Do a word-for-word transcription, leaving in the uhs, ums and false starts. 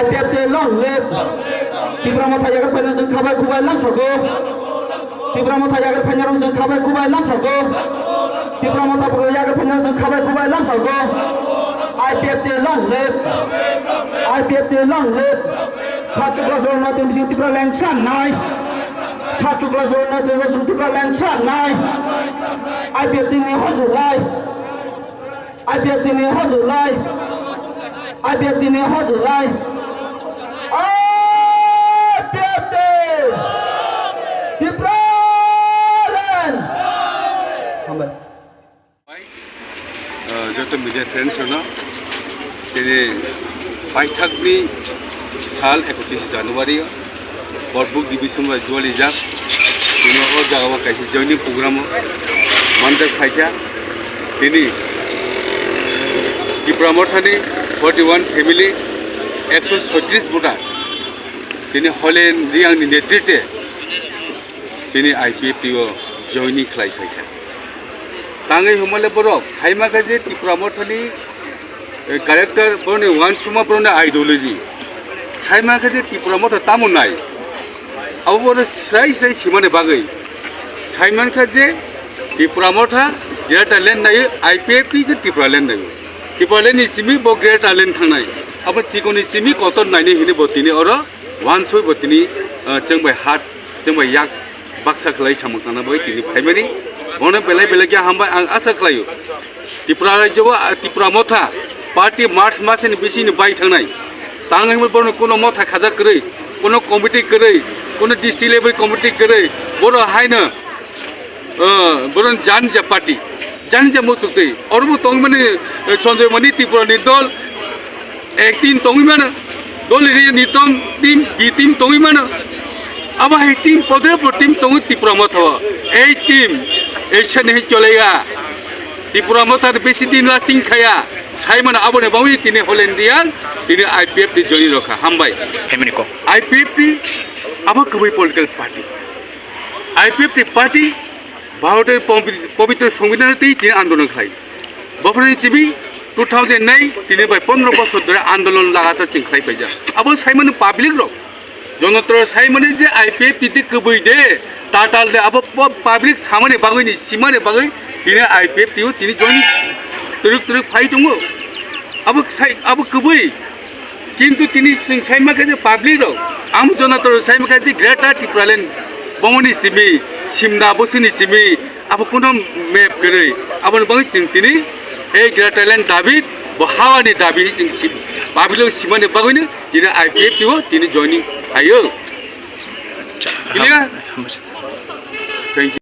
I P F T long live. Tipra Motha yagar phaina chwng khabai khubai lamsogo. Tipra Motha yagar phaina rok chwng khabai khubai lamsogo. Tipra Motha yagar phaina rok chwng khabai khubai lamsogo. I P F T long live. I P F T long live. Sa chukla jor na tim sing Tipra leng san nai. Sa chukla jor na tim sing Tipra leng san nai. I P F T ni hojulai. I P F T ni hojulai. I P F T ni hojulai. I P F T! Tipraland! Hambai. Ah, joto media friends rokno, tini paithakni sal ekotris January o Borbuk division bai jualijak. Tini o jaga o kaisa joining program o manjak phaikha. Tini Tipra Mothani forty one family, ekso soitris voter, tini Holen Riang ni netritwe tini I P F T o joining khlai phaikha. Tangwi hwnmale borok saimaka je Tipra Mothani, eh, character, boroni uansukma, boroni ideology. Saimaka je Tipra Motha tamo nai. Abo bono srai srai simani bagwi. Saimankha je Tipra Motha Greater Land nai, I P F T khe Tipraland nai. Tipraland ni simi bo Greater Land thangnai. Abo chikoni simi kotor naini hini bo tini oro uansuk bo tini, eh, chwng bai hat, chwng bai yak baksa khlai samung tangna bagwi tini phaimani. Bono belai belai khe hambai ang asa khlaio. Tripura rajyo o, ah, Tipra Motha party March masni bisingni bai thangnai. Tang hwnwi bono kuno motha khajak kwrwi, kuno committee kwrwi, kuno district level committee kwrwi. Boro haino, ah, boro janija party, janija muchuk twi. Orobo tongmani, eh, Sanjay Mani Tripura ni dol, ek team tongwi mano, dol area ni tong team, B team tongwi mano. Abo hai team, podre pod team tongwi Tipra Motha o. Ei team, ei sene hai cholega. Tipra Motha besi din lasting khaya. Sai mano aboni bagwi tini Holen Riang, tini I P F T join rokha. Hambai. Family ko. I P F T abo kwbwi political party. I P F T party Bharoter pobi-, pobitro Songbidan twi tini andolon khlai. Bophorni simi two thousand nine tini bai pondro bosor dhore andolon lagatar chwng khlai paijak. Abo saimano public rok. Jonotro saimani je I P F T twi kwbwi de, tatal de, abo pu-, public samani bagwi ni simani bagwi tini I P F T o tini join twrwk twrwk phai tongo. Abo sai, abo kwbwi. Kintu tini chwng saima khe je public rok, ang Jonotro saima khe je Greater Tipraland bongoni simi, simda bosini simi, abo kuno map kwrwi. Aboni bagwi chwng tini ei Greater Land dabi, bo hawani dabi chwng si-, public rok simani bagwino tini I P F T o tini joining khaio. Acha, clear? Ham-, ham-, Thank you.